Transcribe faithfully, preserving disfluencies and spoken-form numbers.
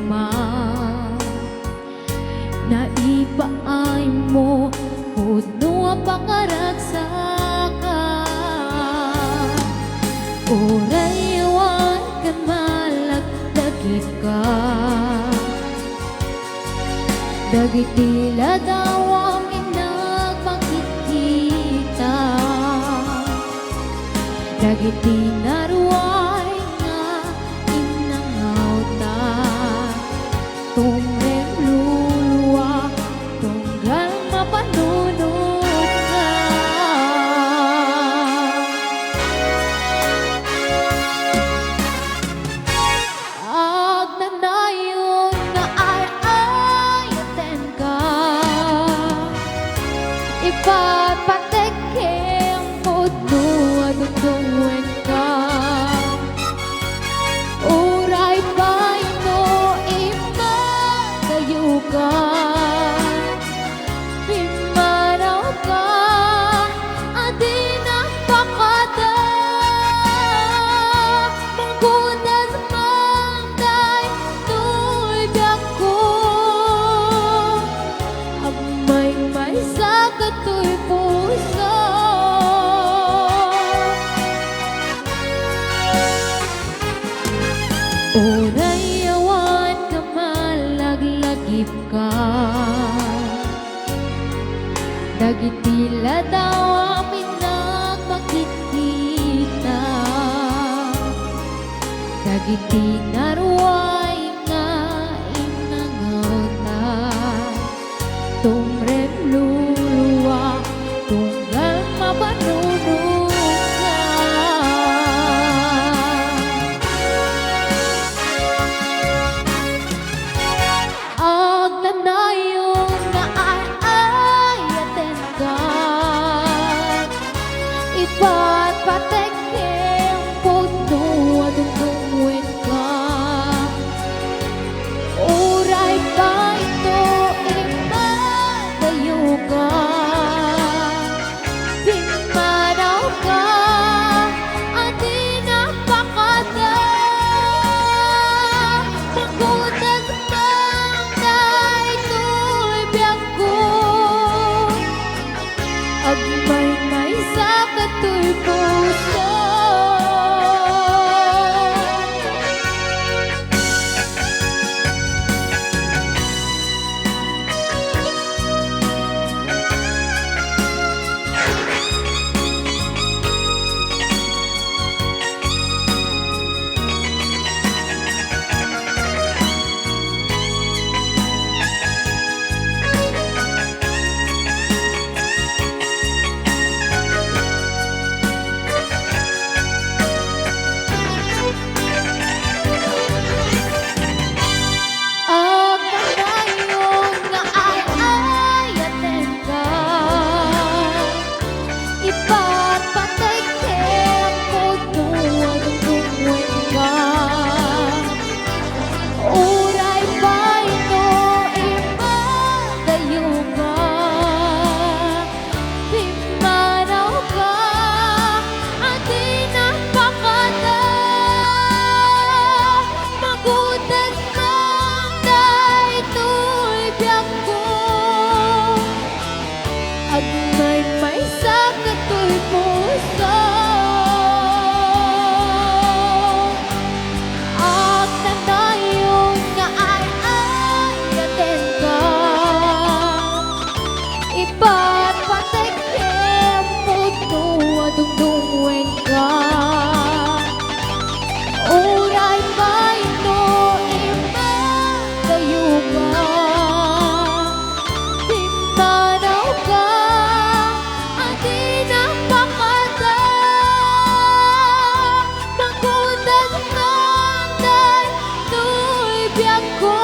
ma. Naipaaymo pudno a pakaragsakan. Uray awan ken malagip ka. Dagiti ladaw a minagmakitita. Dagiti naruay nga innangawta, tumremlulua, tunggal mapanunotka. Agnanayon nga ay-ayatenka, ipatpatek ken pudno a dungdungenka. Uray pay no immadayoka, pimmanawka a dinak pakada. Mangkudas man daytoy biagko, agmaymaysa katoy puso. Uray awan ka malaglagipka, dagiti ladaw a minagmakitita, dagiti naruay nga innangawta, tumremlulua, tunggal mapanunotka. Agnanayon nga ay-ayatenka, ipatpatek ken pudno a dungdungenka. Uray pay no immadayoka, pimmanawka a dinak pakada. Mangkudas man daytoy biagko, agmaymaysa katoy puso. Agnanayon nga ay-ayatenka, ipatpatek ken pudno a dungdungenka. Uray pay no immadayoka, pimmanawka a dinak pakada. Mangkudas man daytoy biagko, agmaymaysa katoy puso. Agnanayon nga ay-ayatenka, ipatpatek ken pudno a dungdungenka. Uray pay no immadayoka, pimmanawka a dinak pakada. Mangkudas man daytoy biagko,